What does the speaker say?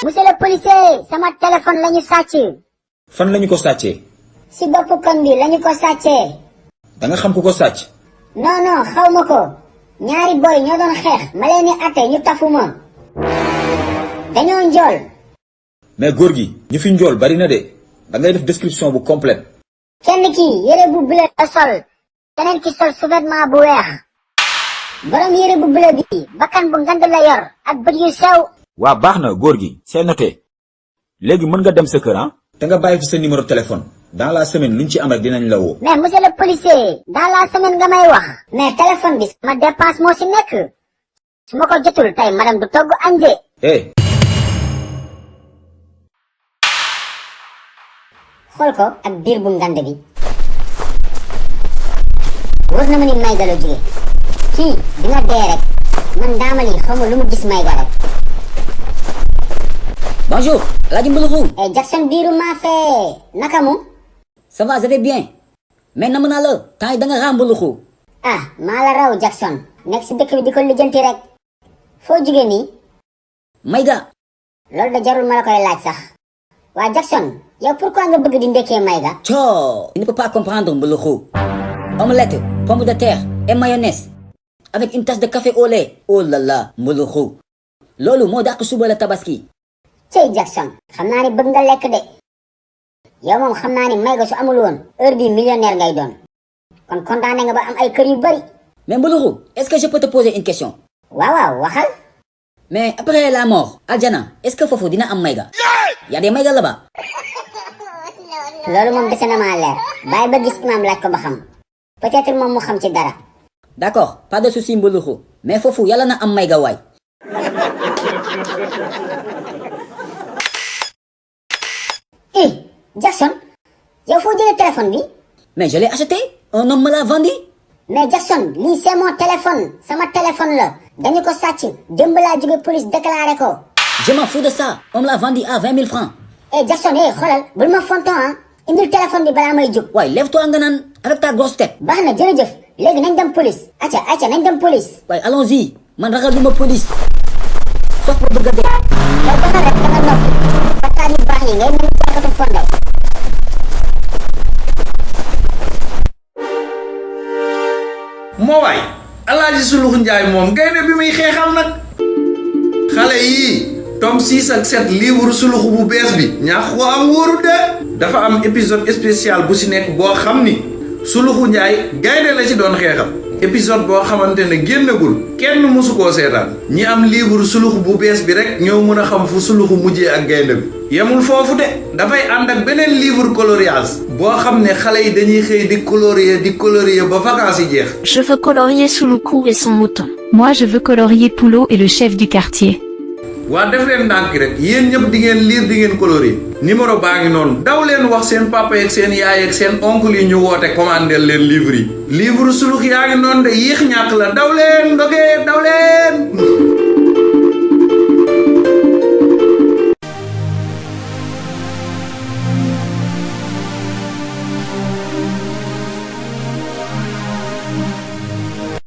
monsieur le policier sama téléphone lañu sàcc. fan lañu ko sàccee. si boppu kon bi lañu ko sàccee. da nga xam ku ko sàcc. non xaw ma ko. ñaari boy ñoo doon xeex ma leen di atte ñu tafuma. dañoo njool. mais góor gi ñu fi njool bari na de da ngay def description bu complète. kenn ki yére bu bleu la sol. keneen ki sol sous-vêtement bu weex. borom yére bu bleu bi bakkan bu ngand la yor ak bët yu sew. waa baax na góor gi c'est noté. léegi mën nga dem sa kër te nga bàyyi fi sa numéro téléphone. dans la semaine luñ ci am rek dinañ la woo. mais monsieur le policier dans la semaine nga may wax. mais téléphone bi ma dépense moo si nekk. su ma ko jotul tey madame du togg añ de. xool ko ak biir bu ngand bi. wóor na ma ni Mayga la jóge. kii dina dee rek. man daamali xaw ma lu mu gis Mayga rek. Bonjour, Alhaji Mbouloukhou. Jackson biiru maa fee. naka mu. Ça va, je vais bien. mais namm naa la temps yi da nga raam Mbouloukhou. maa la raw Jackson. nekk si dëkk bi di ko lijjanti rek. foo jóge nii. Mayga. loolu da jarul ma la koy laaj sax. waa Jackson yow pourquoi nga bëgg di ndekkee Mayga. Tu ne peux pas comprendre Mbouloukhou. Omelette, pommes de terre et mayonnaise. avec une tasse de café au lait. Oh là là Mbouloukhou. loolu moo dàq suba la tabaski. cey Jackson xam naa ni bëgg nga lekk de. yow moom xam naa ni Mayga su amul woon heure bii millionnaire ngay doon. kon kontaane nga ba am ay kër yu bari. mais Mbouloukhou, est-ce que je peux te poser une question. waaw waxal. mais après la mort aljana est-ce que foofu dina am Mayga. y a des Mayga là-bas. loolu moom dese na maa leer. bàyyi ba gis imaam laaj ko ba xam. peut-être moom mu xam ci dara. d'accord pas de souci Mbouloukhou. mais foofu yàlla na am Mayga waay. Jackson yow foo jëlee téléphone bi. mais je l'ai acheté un homme me l'a vendu. mais Jackson lii c'est mon téléphone sama téléphone la. dañu ko sàcc démb laa jóge police déclaré ko. je m'en fous de ça on me l'a vendu à 20 000 francs. Jackson xoolal bul ma fonton indil téléphone bi balaa may jóg. waaye lève-toi nga naan avec ta grosse tête. baax na jërëjëf léegi nañ dem police. acca nañ dem police. waaye allons-y man ragaluma police. sauf pour bëgg a dee. yow danga rek danga noppi. sa taal yu baax yi ngay mën a jàkkatu fonde. moo waay Alaaji Sulux Njaay moom gaynde bi muy xeexal nag xale yii tome 6 ak 7 livre suluxu bu bees bi ñaax ko am wóoru de dafa am épisode spécial bu si nekk boo xam ni Suluxu Njaay gaynde la ci doon xeexal épisode boo xamante ne génnagul kenn mësu koo seetaan ñi am livre suluxu bu bees bi rek ñoo mën a xam fu suluxu mujjee ak gaynde bi yemul foofu de dafay ànd ak beneen livre coloriage boo xam ne xale yi dañuy xëy di colorier ba vacances yi jeex. Je veux colorier Sulukhu et son mouton. Moi je veux colorier Poulot et le chef du quartier. waa def leen ndànk rek yéen ñëpp di ngeen lire di ngeen colorier numéro baa ngi noonu daw leen wax seen papa yeeg seen yaay yeeg seen oncle yi ñu woote commandé leen livre yi livre sulux yaa ngi noonu de yéex ñàkk la daw leen ndogee daw leen